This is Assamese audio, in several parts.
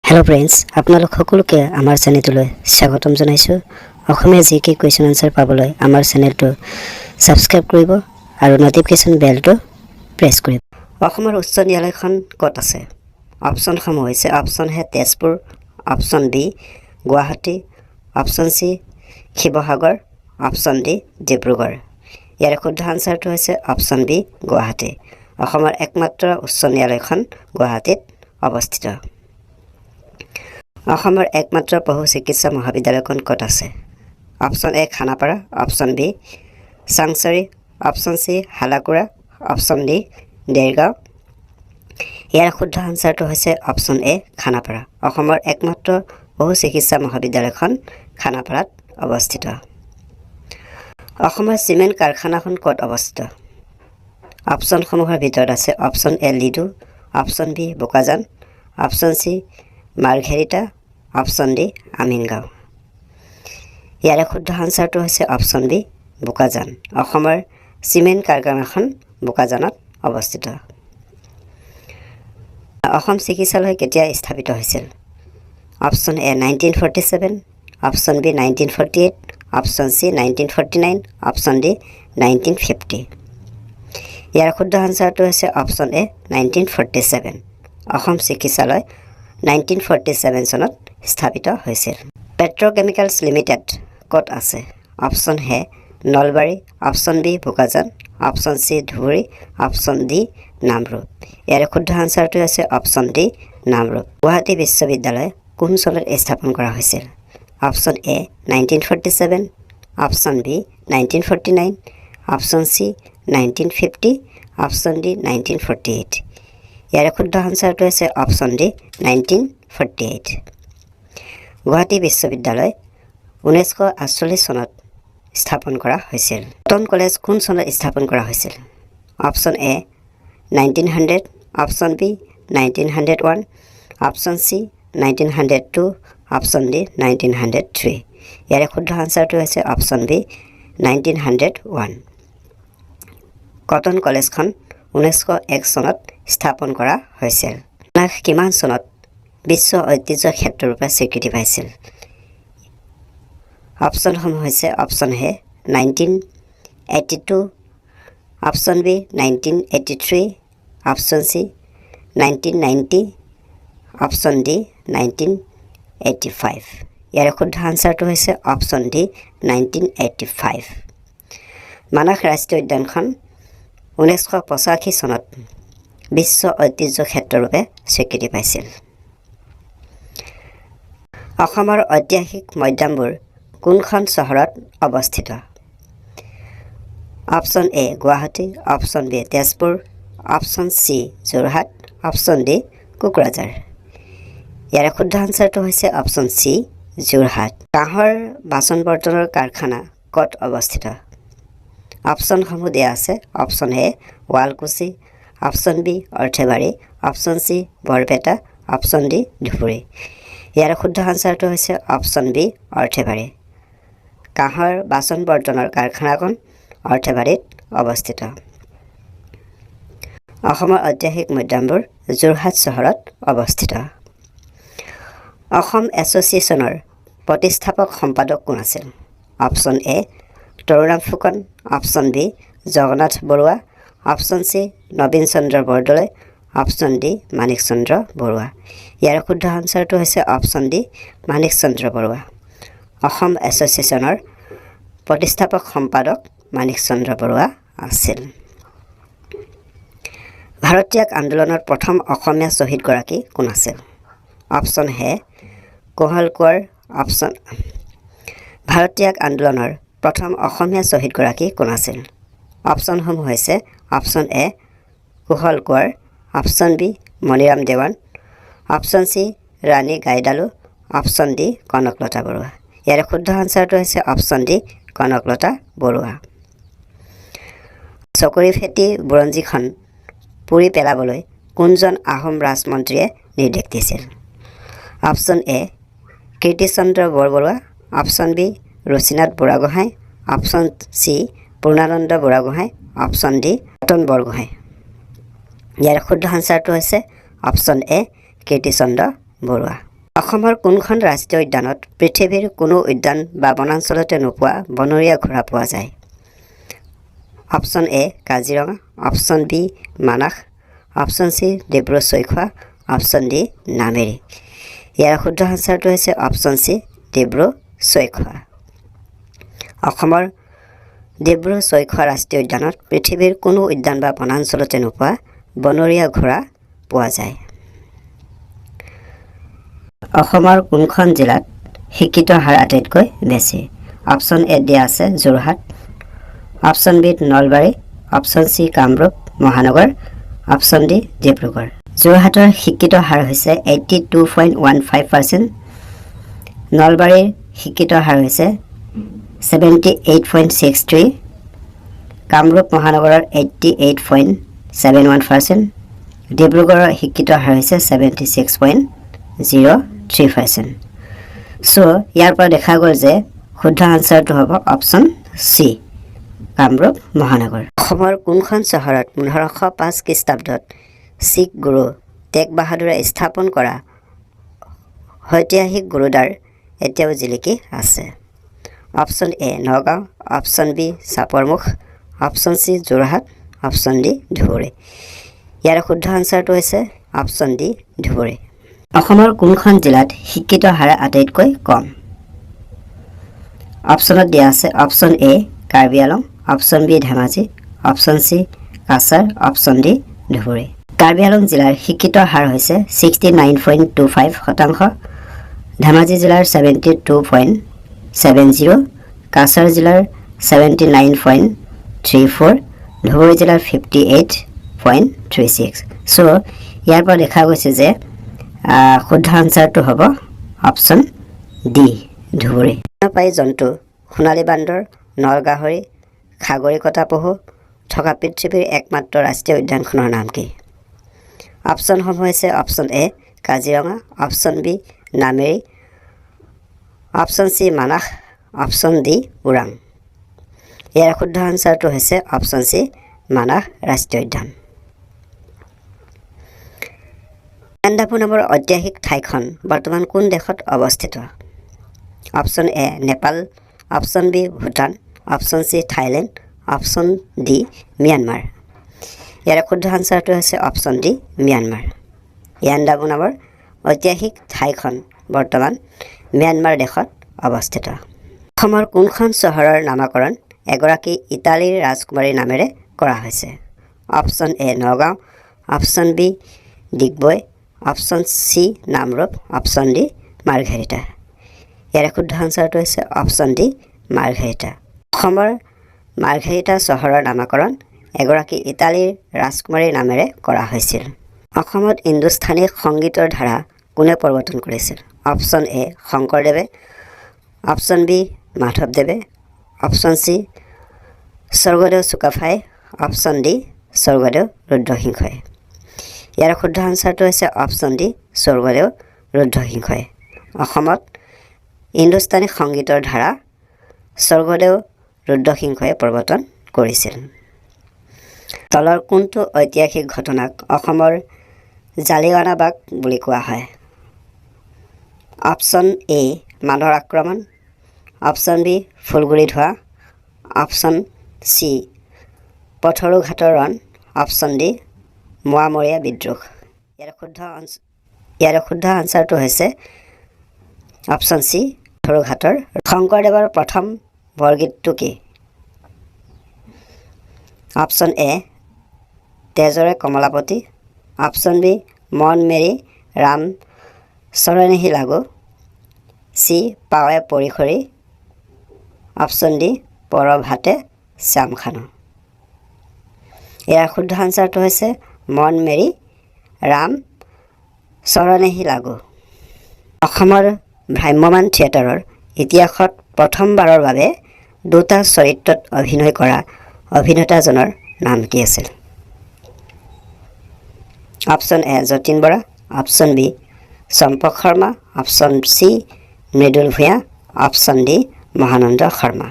হেল্ল' ফ্ৰেণ্ডছ, আপোনালোক সকলোকে আমাৰ চেনেলটোলৈ স্বাগতম জনাইছোঁ। অসমীয়া জি কে কুৱেশ্যন আনচাৰ পাবলৈ আমাৰ চেনেলটো ছাবস্ক্ৰাইব কৰিব আৰু ন'টিফিকেশ্যন বেলটো প্ৰেছ কৰিব। অসমৰ উচ্চ ন্যায়ালয়খন ক'ত আছে? অপশ্যনসমূহ হৈছে option A Tezpur, option B Guwahati, option C Sivasagar, option D Dibrugarh. ইয়াৰে শুদ্ধ আনচাৰটো হৈছে অপশ্যন বি গুৱাহাটী। অসমৰ একমাত্ৰ উচ্চ ন্যায়ালয়খন গুৱাহাটীত অৱস্থিত। অসমৰ একমাত্ৰ পশু চিকিৎসা মহাবিদ্যালয়খন ক'ত আছে? Option A Khanapara, option B Changsari, option C Halakura, option D Dergaon. ইয়াৰ শুদ্ধ আনচাৰটো হৈছে অপশ্যন এ খানাপাৰা। অসমৰ একমাত্ৰ পশু চিকিৎসা মহাবিদ্যালয়খন খানাপাৰাত অৱস্থিত। অসমৰ চিমেণ্ট কাৰখানাখন ক'ত অৱস্থিত? অপশ্যনসমূহৰ ভিতৰত আছে option A Ledo, option B Bokajan, option C Margherita, option D Amingaon. ইয়াৰে শুদ্ধ আনচাৰটো হৈছে অপশ্যন বি বোকাজান। অসমৰ চিমেণ্ট কাৰখানাখন বোকাজানত অৱস্থিত। অসম চিকিৎসালয় কেতিয়া স্থাপিত হৈছিল? Option A 1947, option B 1948, option C 1949, option D 1950। ইয়াৰ শুদ্ধ আনচাৰটো হৈছে অপশ্যন এ 1947। অসম চিকিৎসালয় 1947 চনত স্থাপিত হৈছিল। পেট্ৰ'কেমিকেলছ লিমিটেড ক'ত আছে? Option A Nalbari, option B Bokajan, option C Dhubri, option D Namrup. ইয়াৰে শুদ্ধ আনচাৰটো হৈছে অপশ্যন ডি নামৰূপ। গুৱাহাটী বিশ্ববিদ্যালয় কোন চনত স্থাপন কৰা হৈছিল? Option A 1947, option B 1949, option C 1950, option D 1948। ইয়াৰে শুদ্ধ আনচাৰটো হৈছে অপশ্যন ডি 1948। গুৱাহাটী বিশ্ববিদ্যালয় 1948 চনত স্থাপন কৰা হৈছিল। কটন কলেজ কোন চনত স্থাপন কৰা হৈছিল? Option A 1900, option B 1901, option C 1902, option D 1903। ইয়াৰে শুদ্ধ আনচাৰটো হৈছে অপশ্যন বি 1901। কটন কলেজখন 1901 চনত স্থাপন কৰা হৈছিল। মানাস কিমান চনত বিশ্ব ঐতিহ্য ক্ষেত্ৰৰূপে স্বীকৃতি পাইছিল? অপশ্যনসমূহ হৈছে option A 1982, option B 1983, option C 1990, option D 1985। ইয়াৰে শুদ্ধ আনচাৰটো হৈছে অপশ্যন ডি 1985। মানাস ৰাষ্ট্ৰীয় উদ্যানখন 1985 চনত বিশ্ব ঐতিহ্য ক্ষেত্ৰৰূপে স্বীকৃতি পাইছিল। অসমৰ ঐতিহাসিক মৈদামবোৰ কোনখন চহৰত অৱস্থিত? Option A Guwahati, option B Tezpur, option C Jorhat, option D Kokrajhar. ইয়াৰে শুদ্ধ আনচাৰটো হৈছে অপশ্যন চি যোৰহাট। কাঁহৰ বাচন বৰ্তনৰ কাৰখানা ক'ত অৱস্থিত? অপশ্যনসমূহ দিয়া আছে option A Sualkuchi, option B Arthebari, option C Barpeta, option D Dhubri. ইয়াৰ শুদ্ধ আনচাৰটো হৈছে অপশ্যন বি অৰ্থেবাৰী। কাঁহৰ বাচন বৰ্তনৰ কাৰখানাখন অৰ্থেবাৰীত অৱস্থিত। অসমৰ ঐতিহাসিক মৈদামবোৰ যোৰহাট চহৰত অৱস্থিত। অসম এছ'চিয়েশ্যনৰ প্ৰতিষ্ঠাপক সম্পাদক কোন আছিল? Option A Taruram Phukan, option B Jagannath Barua, option C Nabin Chandra Bordoloi, option D Manik Chandra Barua. ইয়াৰ শুদ্ধ আনচাৰটো হৈছে অপশ্যন ডি মাণিক চন্দ্ৰ বৰুৱা। অসম এছ'চিয়েশ্যনৰ প্ৰতিষ্ঠাপক সম্পাদক মাণিক চন্দ্ৰ বৰুৱা আছিল। ভাৰত ত্যাগ আন্দোলনৰ প্ৰথম অসমীয়া শ্বহীদগৰাকী কোন আছিল? অপশ্যন এ কোহল কোঁৱৰ। অপশ্যন ভাৰত ত্যাগ আন্দোলনৰ প্ৰথম অসমীয়া শ্বহীদগৰাকী কোন আছিল? অপশ্যনসমূহ হৈছে option A Kushal Konwar, option B Maniram Dewan, option C Rani Gaidinliu, option D Kanaklata Barua. ইয়াৰে শুদ্ধ আনচাৰটো হৈছে অপশ্যন ডি কনকলতা বৰুৱা। চকৰি ফেটি বুৰঞ্জীখন পুৰি পেলাবলৈ কোনজন আহোম ৰাজমন্ত্ৰীয়ে নিৰ্দেশ দিছিল? Option A Kirtichandra Borbarua, option B Ruchinath Burhagohain, option C Purnananda Burhagohain, option D Ratan Borgohain. ইয়াৰ শুদ্ধ আনচাৰটো হৈছে অপশ্যন এ কীৰ্তিচন্দ্ৰ বৰুৱা। অসমৰ কোনখন ৰাষ্ট্ৰীয় উদ্যানত পৃথিৱীৰ কোনো উদ্যান বা বনাঞ্চলতে নোপোৱা বনৰীয়া ঘোঁৰা পোৱা যায়? Option A Kaziranga, option B Manas, option C Dibru Saikhowa, option D Nameri. ইয়াৰ শুদ্ধ আনচাৰটো হৈছে অপশ্যন চি ডিব্ৰু চৈখোৱা। অসমৰ ডিব্ৰু চৈখোৱা ৰাষ্ট্ৰীয় উদ্যানত পৃথিৱীৰ কোনো উদ্যান বা বনাঞ্চলতে নোপোৱা বনৰীয়া ঘোঁৰা পোৱা যায়। অসমৰ কোনখন জিলাত শিক্ষিত হাৰ আটাইতকৈ বেছি? অপশ্যন এ দিয়া আছে যোৰহাট, অপশ্যন বিত নলবাৰী, অপশ্যন চি কামৰূপ মহানগৰ, অপশ্যন ডি ডিব্ৰুগড়। যোৰহাটৰ শিক্ষিত হাৰ হৈছে 82.15%। নলবাৰীৰ শিক্ষিত হাৰ হৈছে 78.63। কামৰূপ মহানগৰৰ 88.71%। ডিব্ৰুগড়ৰ শিক্ষিত হাৰ হৈছে 76.03%। চ' ইয়াৰ পৰা দেখা গ'ল যে শুদ্ধ আনচাৰটো হ'ব অপশ্যন চি কামৰূপ মহানগৰ। অসমৰ কোনখন চহৰত 1505 খ্ৰীষ্টাব্দত শিখ গুৰু টেগ বাহাদুৰে স্থাপন কৰা ঐতিহাসিক গুৰুদ্বাৰ এতিয়াও জিলিকি আছে? Option A Nagaon, option B Chaparmukh, option C Jorhat, option D Dhubri. ইয়াৰ শুদ্ধ আনচাৰটো হৈছে অপশ্যন ডি ধুবুৰী। অসমৰ কোনখন জিলাত শিক্ষিত হাৰ আটাইতকৈ কম? অপশ্যনত দিয়া আছে option A Karbi Anglong, option B Dhemaji, option C Cachar, option D Dhubri. Karbi Anglong জিলাৰ শিক্ষিত হাৰ হৈছে 69.25%। ধেমাজি জিলাৰ 72.70, কাছাৰ জিলাৰ 79.34, ধুবুৰী জিলাৰ 58.36। চ' ইয়াৰ পৰা দেখা গৈছে যে শুদ্ধ আনচাৰটো হ'ব অপশ্যন ডি ধুবুৰী। স্তন্যপায়ী জন্তু সোণালী বান্দৰ, নল গাহৰি, খাগৰি কটা পহু থকা পৃথিৱীৰ একমাত্ৰ ৰাষ্ট্ৰীয় উদ্যানখনৰ নাম কি? অপশ্যনসমূহ হৈছে option A Kaziranga, option B Nameri, option C Manas, option D Orang. ইয়াৰ শুদ্ধ আনচাৰটো হৈছে অপশ্যন চি মানাস ৰাষ্ট্ৰীয় উদ্যান। ইয়াণ্ডাবু নামৰ ঐতিহাসিক ঠাইখন বৰ্তমান কোন দেশত অৱস্থিত? Option A Nepal, option B Bhutan, option C Thailand, option D Myanmar. ইয়াৰ শুদ্ধ আনচাৰটো হৈছে অপশ্যন ডি ম্যানমাৰ। ইয়াণ্ডাবু নামৰ ঐতিহাসিক ঠাইখন বৰ্তমান ম্যানমাৰ দেশত অৱস্থিত। অসমৰ কোনখন চহৰৰ নামাকৰণ এগৰাকী ইটালীৰ ৰাজকুমাৰীৰ নামেৰে কৰা হৈছে? Option A Nagaon, option B Digboi, option C Namrup, option D Margherita. ইয়াৰে শুদ্ধ আনচাৰটো হৈছে অপশ্যন ডি মাৰ্ঘেৰিটা। অসমৰ মাৰ্ঘেৰিটা চহৰৰ নামাকৰণ এগৰাকী ইটালীৰ ৰাজকুমাৰীৰ নামেৰে কৰা হৈছিল। অসমত হিন্দুস্থানী সংগীতৰ ধাৰা কোনে প্ৰৱৰ্তন কৰিছিল? অপশ্যন এ শংকৰদেৱে, অপশ্যন বি মাধৱদেৱে, অপশ্যন চি স্বৰ্গদেউ চুকাফাই, অপশ্যন ডি স্বৰ্গদেউ ৰুদ্ৰসিংহই। ইয়াৰ শুদ্ধ আনচাৰটো হৈছে অপশ্যন ডি স্বৰ্গদেউ ৰুদ্ৰসিংহই। অসমত হিন্দুস্তানী সংগীতৰ ধাৰা স্বৰ্গদেউ ৰুদ্ৰসিংহই প্ৰৱৰ্তন কৰিছিল। তলৰ কোনটো ঐতিহাসিক ঘটনাক অসমৰ জালিৱানাবাগ বুলি কোৱা হয়? অপশ্যন এ মানৰ আক্ৰমণ, অপশ্যন বি ফুলগুৰি ধোঁৱা, অপশ্যন চি পথৰুঘাটৰ ৰণ, অপশ্যন ডি মোৱামৰীয়া বিদ্ৰোহ। ইয়াৰ শুদ্ধ আনচাৰটো হৈছে অপশ্যন চি পথৰুঘাটৰ। শংকৰদেৱৰ প্ৰথম বৰগীতটো কি? অপশ্যন এ তেজৰে কমলাপতি, অপশ্যন বি মন মেৰি ৰাম চৰণেহি লাগো, চি পাৱে পৰিসৰি, অপশ্যন ডি পৰভাতে শ্যামখানু। ইয়াৰ শুদ্ধ আনচাৰটো হৈছে মন মেৰি ৰাম চৰণেহি লাগো। অসমৰ ভ্ৰাম্যমাণ থিয়েটাৰৰ ইতিহাসত প্ৰথমবাৰৰ বাবে দুটা চৰিত্ৰত অভিনয় কৰা অভিনেতাজনৰ নাম কি আছিল? Option A Jatin Bora, option B Champak Sharma, option C Mridul Bhuyan, option D Mahananda Sharma.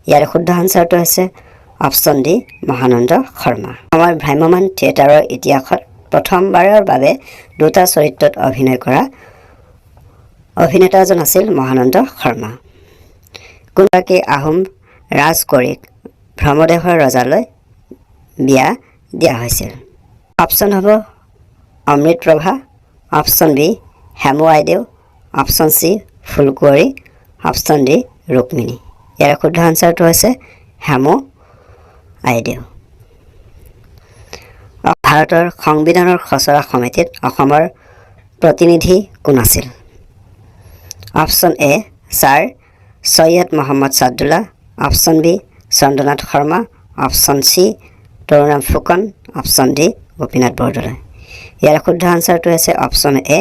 ইয়াৰ শুদ্ধ আনচাৰটো হৈছে অপশ্যন ডি মহানন্দ শৰ্মা। অসমৰ ভ্ৰাম্যমাণ থিয়েটাৰৰ ইতিহাসত প্ৰথমবাৰৰ বাবে দুটা চৰিত্ৰত অভিনয় কৰা অভিনেতাজন আছিল মহানন্দ শৰ্মা। কোনগৰাকী আহোম ৰাজকুঁৱৰীক ব্ৰহ্মদেশৰ ৰজালৈ বিয়া দিয়া হৈছিল? অপশ্যন হ'ব Amritprabha, option B Hemu Aideu, option C Phulkonwari, option D Rukmini. ইয়াৰ শুদ্ধ আনচাৰটো হৈছে হেমু আইদেউ। ভাৰতৰ সংবিধানৰ খচৰা সমিতিত অসমৰ প্ৰতিনিধি কোন আছিল? Option A sir Syed Mohammad Saadulla, option B Chandranath Sharma, option C Tarunram Phukan, option D Gopinath Bordoloi. ইয়াৰ শুদ্ধ আনচাৰটো হৈছে option A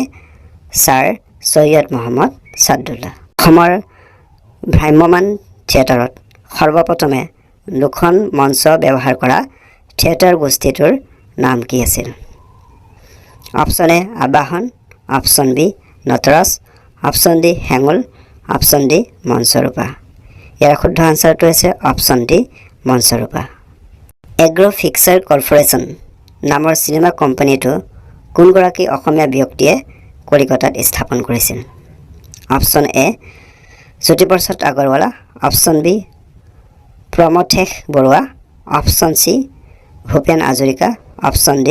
sir Syed Mohammad Saadulla. অসমৰ ভ্ৰাম্যমাণ থিয়েটাৰত সৰ্বপ্ৰথমে দুখন মঞ্চ ব্যৱহাৰ কৰা থিয়েটাৰ গোষ্ঠীটোৰ নাম কি আছিল? Option A Abahan, option B Natraj, option D Hengul, option D Mancharupa. ইয়াৰ শুদ্ধ আনচাৰটো হৈছে option D Mancharupa. Agro' picture corporation নামৰ চিনেমা কোম্পানীটো কোনগৰাকী অসমীয়া ব্যক্তিয়ে কলিকতাত স্থাপন কৰিছিল? Option A Jyotiprasad Agarwala, option B Pramathesh Barua, option C Bhupen Hazarika, option D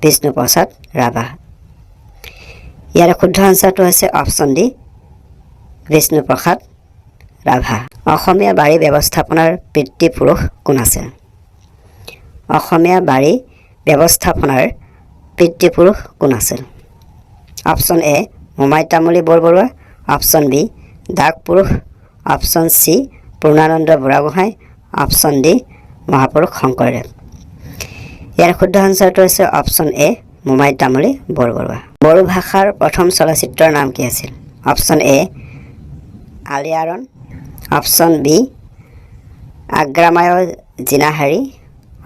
Bishnuprasad Rabha. ইয়াৰ শুদ্ধ আনচাৰটো হৈছে অপশ্যন ডি বিষ্ণুপ্ৰসাদ ৰাভা। অসমীয়া বাৰী ব্যৱস্থাপনাৰ পিতৃপুৰুষ কোন আছিল? অসমীয়া বাৰী ব্যৱস্থাপনাৰ পিতৃপুৰুষ কোন আছিল? Option A Momai Tamuli Borbarua, option B Dakpurush, option C Purnananda Burhagohain, option D Mahapurush Sankardev. ইয়াৰ শুদ্ধ আনচাৰটো হৈছে অপশ্যন এ মোমাই তামুলী বৰবৰুৱা। বড়ো ভাষাৰ প্ৰথম চলচ্চিত্ৰৰ নাম কি আছিল? অপশ্যন এ আলিয়াৰন, অপশ্যন বি আগ্ৰামায় জিনাহাৰী,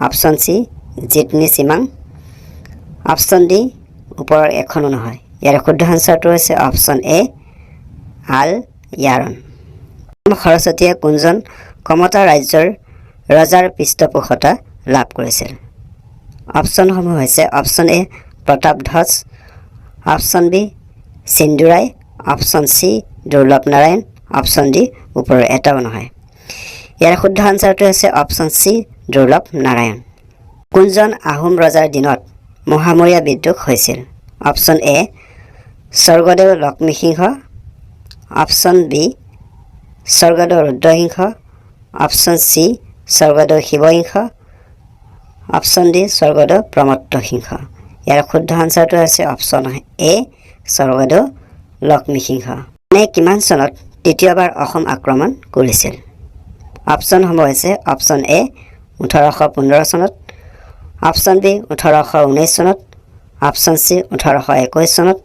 অপশ্যন চি জিতনি চিমাং, অপশ্যন ডি ওপৰৰ এখনো নহয়। ইয়াৰ শুদ্ধ আনচাৰটো হৈছে অপশ্যন এ আল ইয়াৰন। সৰস্বতীয়ে কোনজন কমতা ৰাজ্যৰ ৰজাৰ পৃষ্ঠপোষকতা লাভ কৰিছিল? অপশ্যনসমূহ হৈছে option A Pratapdhwaj, option B Sindhurai, option C Durlabh Narayan, option D ওপৰৰ এটাও নহয়। ইয়াৰ শুদ্ধ আনচাৰটো হৈছে অপশ্যন চি দুৰ্লভ নাৰায়ণ। কোনজন আহোম ৰজাৰ দিনত মোৱামৰীয়া বিদ্ৰোহ হৈছিল? Option A Swargadeo Lakshmisingha, option B Swargadeo Rudrasingha, option C Swargadeo Shivasingha, option D Swargadeo Pramatta Singha. ইয়াৰ শুদ্ধ আনচাৰটো হৈছে অপশ্যন এ স্বৰ্গদেউ লক্ষ্মীসিংহ। নে কিমান চনত তৃতীয়বাৰ অসম আক্ৰমণ কৰিছিল? অপশ্যনসমূহ হৈছে অপশ্যন এ 1815 চনত, অপশ্যন বি 1819 চনত, অপশ্যন চি 1821 চনত,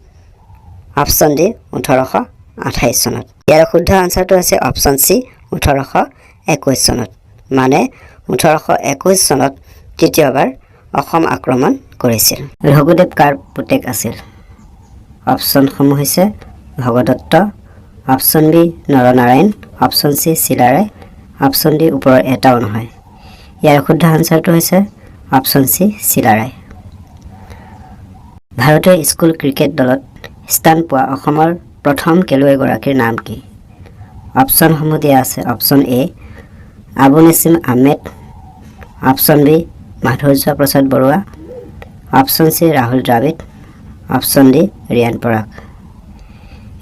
অপশ্যন ডি 1828 চনত। ইয়াৰ শুদ্ধ আনচাৰটো হৈছে অপশ্যন চি 1821 চনত, মানে 1821 চনত তৃতীয়বাৰ অসম আক্ৰমণ কৰিছিল। ৰঘুদেৱ কাৰ পুতেক আছিল? অপশ্যনসমূহ হৈছে Bhagadatta, option B Naranarayan, option C Chilarai, option D ওপৰৰ এটাও নহয়। ইয়াৰ শুদ্ধ আনচাৰটো হৈছে অপশ্যন চি চিলাৰায়। ভাৰতীয় স্কুল ক্ৰিকেট দলত স্থান পোৱা অসমৰ প্ৰথম খেলুৱৈগৰাকীৰ নাম কি? অপশ্যনসমূহ দিয়া আছে option A Abu Nechim Ahmed, option B Madhurya Prasad Barua, option C Rahul Dravid, option D Riyan Parag.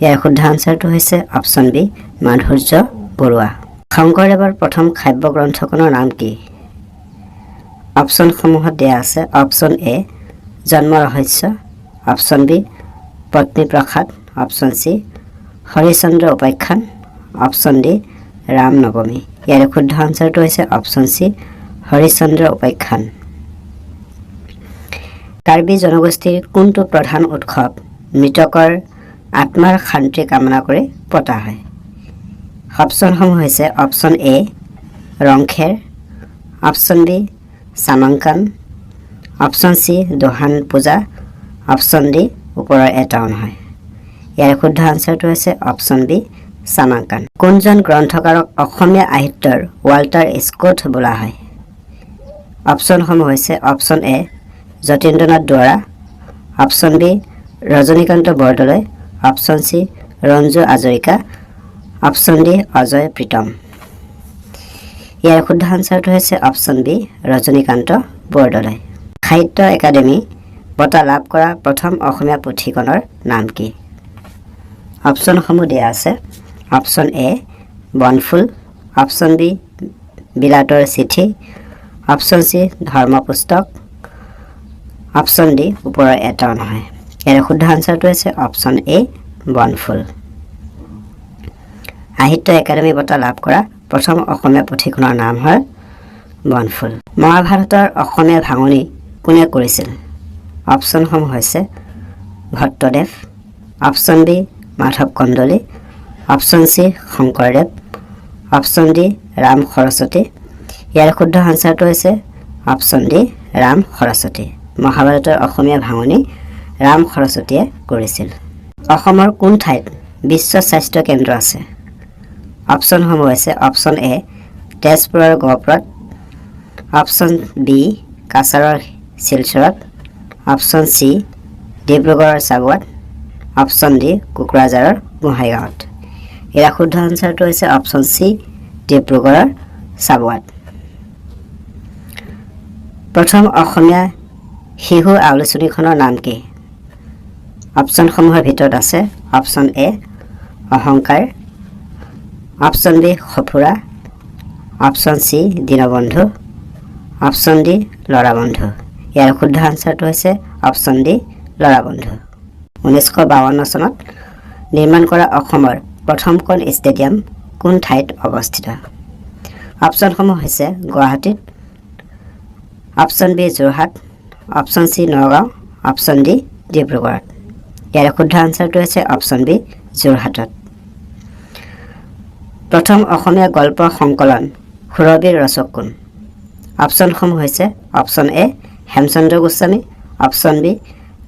ইয়াৰ শুদ্ধ আনচাৰটো হৈছে অপশ্যন বি মাধুৰ্য বৰুৱা। শংকৰদেৱৰ প্ৰথম কাব্যগ্ৰন্থখনৰ নাম কি? অপশ্যনসমূহত দিয়া আছে অপশ্যন এ জন্ম ৰহস্য, অপশ্যন বি পত্নী প্ৰসাদ, অপশ্যন চি হৰিশ্চন্দ্ৰ উপাখ্যান, অপশ্যন ডি ৰাম নৱমী। ইয়াৰ শুদ্ধ আনচাৰটো হৈছে অপশ্যন চি হৰিশ্চন্দ্ৰ উপাখ্যান। কাৰ্বি জনগোষ্ঠীৰ কোনটো প্ৰধান উৎসৱ মৃতকৰ আত্মাৰ শান্তি কামনা কৰি পতা হয়? অপশ্যনসমূহ হৈছে option A Rongker, option B Chomangkan, option C Dohan পূজা, অপশ্যন ডি ওপৰৰ এটাও নহয়। ইয়াৰ শুদ্ধ আনচাৰটো হৈছে অপশ্যন বি চামাংকান। কোনজন গ্ৰন্থকাৰক অসমীয়া সাহিত্যৰ ৱাল্টাৰ স্কট বোলা হয়? অপশ্যনসমূহ হৈছে option A Jatindranath Duwara, option B Rajanikanta Bordoloi, option C Ranju Hazarika, option D Ajay Pritam. ইয়াৰ শুদ্ধ আনচাৰটো হৈছে অপশ্যন বি ৰজনীকান্ত বৰদলৈ। সাহিত্য একাডেমী বঁটা লাভ কৰা প্ৰথম অসমীয়া পুথিখনৰ নাম কি? অপশ্যনসমূহ দিয়া আছে: option A Bonphul, option B বিলাতৰ চিঠি, অপশ্যন চি ধৰ্মপুস্তক, অপশ্যন ডি ওপৰৰ এটাও নহয়। ইয়াৰ শুদ্ধ আনচাৰটো হৈছে অপশ্যন এ বনফুল। সাহিত্য একাডেমী বঁটা লাভ কৰা প্ৰথম অসমীয়া পুথিখনৰ নাম হ'ল বনফুল। মহাভাৰতৰ অসমীয়া ভাঙনি কোনে কৰিছিল? অপশ্যনসমূহ হৈছে Bhattadev, option B Madhav Kandali, option C Sankardev, option D Ram Saraswati. ইয়াৰ শুদ্ধ আনচাৰটো হৈছে অপশ্যন ডি ৰাম সৰস্বতী। মহাভাৰতৰ অসমীয়া ভাঙনি ৰাম সৰস্বতীয়ে কৰিছিল। অসমৰ কোন ঠাইত বিশ্ব স্বাস্থ্য কেন্দ্ৰ আছে? অপশ্যনসমূহ হৈছে অপশ্যন এ তেজপুৰৰ গহপুৰত, অপশ্যন বি কাছাৰৰ শিলচৰত, অপশ্যন চি ডিব্ৰুগড়ৰ চাবুৱাত, অপশ্যন ডি কোকৰাঝাৰৰ গোহাঁইগাঁৱত। ইয়াৰ শুদ্ধ আনচাৰটো হৈছে অপশ্যন চি ডিব্ৰুগড়ৰ চাবুৱাত। প্ৰথম অসমীয়া শিশু আলোচনীখনৰ নাম কি? অপশ্যনসমূহৰ ভিতৰত আছে option A Ahankar, option B Xofura, option C Dinabandhu, option D Lorabandhu. ইয়াৰ শুদ্ধ আনচাৰটো হৈছে অপশ্যন ডি ল'ৰাবন্ধু। 1952 চনত নিৰ্মাণ কৰা অসমৰ প্ৰথমখন ষ্টেডিয়াম কোন ঠাইত অৱস্থিত? অপশ্যনসমূহ হৈছে গুৱাহাটীত, option B Jorhat, option C Nagaon, option D ডিব্ৰুগড়ত। ইয়াৰ শুদ্ধ আনচাৰটো হৈছে অপশ্যন বি যোৰহাটত। প্ৰথম অসমীয়া গল্প সংকলন সুৰভিৰ ৰচক কোন? অপশ্যনসমূহ হৈছে option A Hemchandra Goswami, option B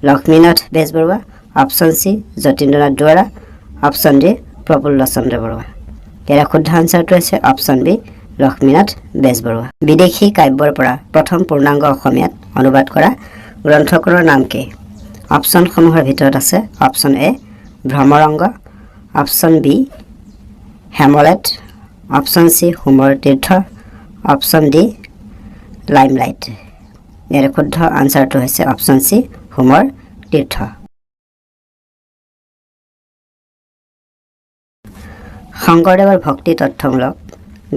Lakshminath Bezbaroa, option C Jatindranath Duwara, option D Prafulla Chandra Barua. ইয়াৰ শুদ্ধ আনচাৰটো হৈছে অপশ্যন বি লক্ষ্মীনাথ বেজবৰুৱা। বিদেশী কাব্যৰ পৰা প্ৰথম পূৰ্ণাংগ অসমীয়াত অনুবাদ কৰা গ্ৰন্থখনৰ নাম কি? অপশ্যনসমূহৰ ভিতৰত আছে option A Bhramaranga, option B Hamlet, option C Homer Tirtha, option D limelight. ইয়াৰ শুদ্ধ আনচাৰটো হৈছে অপশ্যন চি হোমৰ তীৰ্থ। শংকৰদেৱৰ ভক্তি তত্ত্বমূলক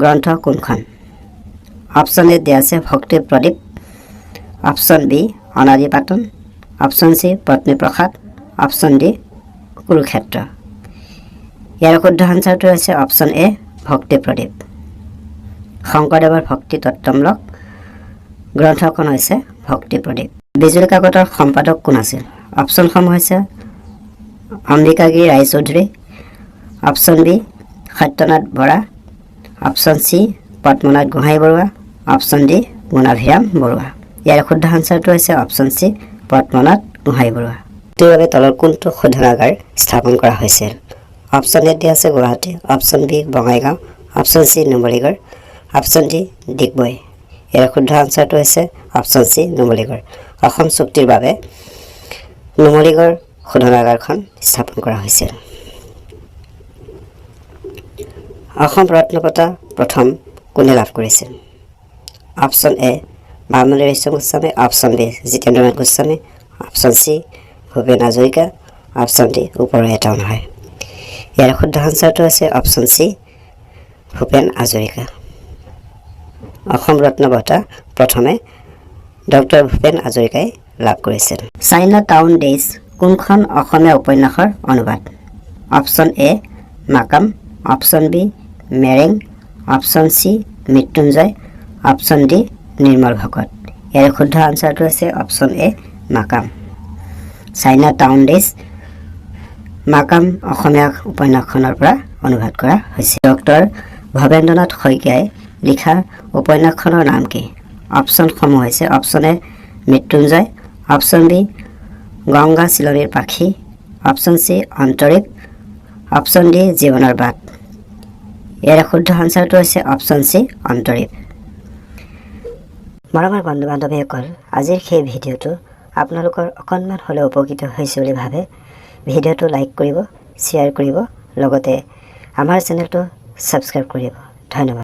গ্ৰন্থ কোনখন? অপশ্যন এ দিয়া আছে ভক্তি Pradip, option B Anadi Patan, option C Patniprasad, option D Kurukshetra. ইয়াৰ শুদ্ধ আনচাৰটো হৈছে অপশ্যন এ ভক্তি প্ৰদীপ। শংকৰদেৱৰ ভক্তি তত্ত্বমূলক গ্ৰন্থখন হৈছে ভক্তি প্ৰদীপ। বিজুলী কাকতৰ সম্পাদক কোন আছিল? অপশ্যনসমূহ হৈছে Ambikagiri Roychowdhury, option B Satyanath Bora, option C Padmanath Gohain Barua, option D Gunabhiram Barua. ইয়াৰ শুদ্ধ আনচাৰটো হৈছে অপশ্যন চি পদ্মনাথ গোহাঁই বৰুৱা। এইটোৰ বাবে তলৰ কোনটো শোধনাগাৰ স্থাপন কৰা হৈছিল? অপশ্যন এ দিয়া আছে Guwahati, option B Bongaigaon, option C Numaligarh, option D Digboi. ইয়াৰ শুদ্ধ আনচাৰটো হৈছে অপশ্যন চি নুমলীগড়। অসম চুক্তিৰ বাবে নুমলীগড় শোধনাগাৰখন স্থাপন কৰা হৈছিল। অসম ৰত্ন বঁটা প্ৰথম কোনে লাভ কৰিছিল? Option A Bamoni Raisom Goswami, option B Jitendranath Goswami, option C Bhupen Hazarika, option D ওপৰৰ এটাও নহয়। ইয়াৰ শুদ্ধ আনচাৰটো হৈছে অপশ্যন চি ভূপেন হাজৰিকা। অসম ৰত্ন বঁটা প্ৰথমে ডক্টৰ ভূপেন হাজৰিকাই লাভ কৰিছিল। চাইনা টাউন ডেইজ কোনখন অসমীয়া উপন্যাসৰ অনুবাদ? Option A Makam, option B Mereng, option C Mrityunjay, option D Nirmal Bhakat. ইয়াৰ শুদ্ধ আনচাৰটো হৈছে option A Makam. China town days Makam অসমীয়া উপন্যাসখনৰ পৰা অনুবাদ কৰা হৈছে। ডক্টৰ ভৱেন্দ্ৰনাথ শইকীয়াই লিখা উপন্যাসখনৰ নাম কি? অপশ্যনসমূহ হৈছে option A Mrityunjay, option B Ganga চিলনীৰ পাখি, অপশ্যন চি অন্তৰীপ, অপশ্যন ডি জীৱনৰ বাট। ইয়াৰ শুদ্ধ আনচাৰটো হৈছে অপশ্যন চি অন্তৰীপ। মৰমৰ বন্ধু বান্ধৱীসকল, আজিৰ সেই ভিডিঅ'টো আপোনালোকৰ অকণমান হ'লেও উপকৃত হৈছে বুলি ভাবে, ভিডিঅ'টো লাইক কৰিব, শ্বেয়াৰ কৰিব, লগতে আমাৰ চেনেলটো ছাবস্ক্ৰাইব কৰিব। ধন্যবাদ।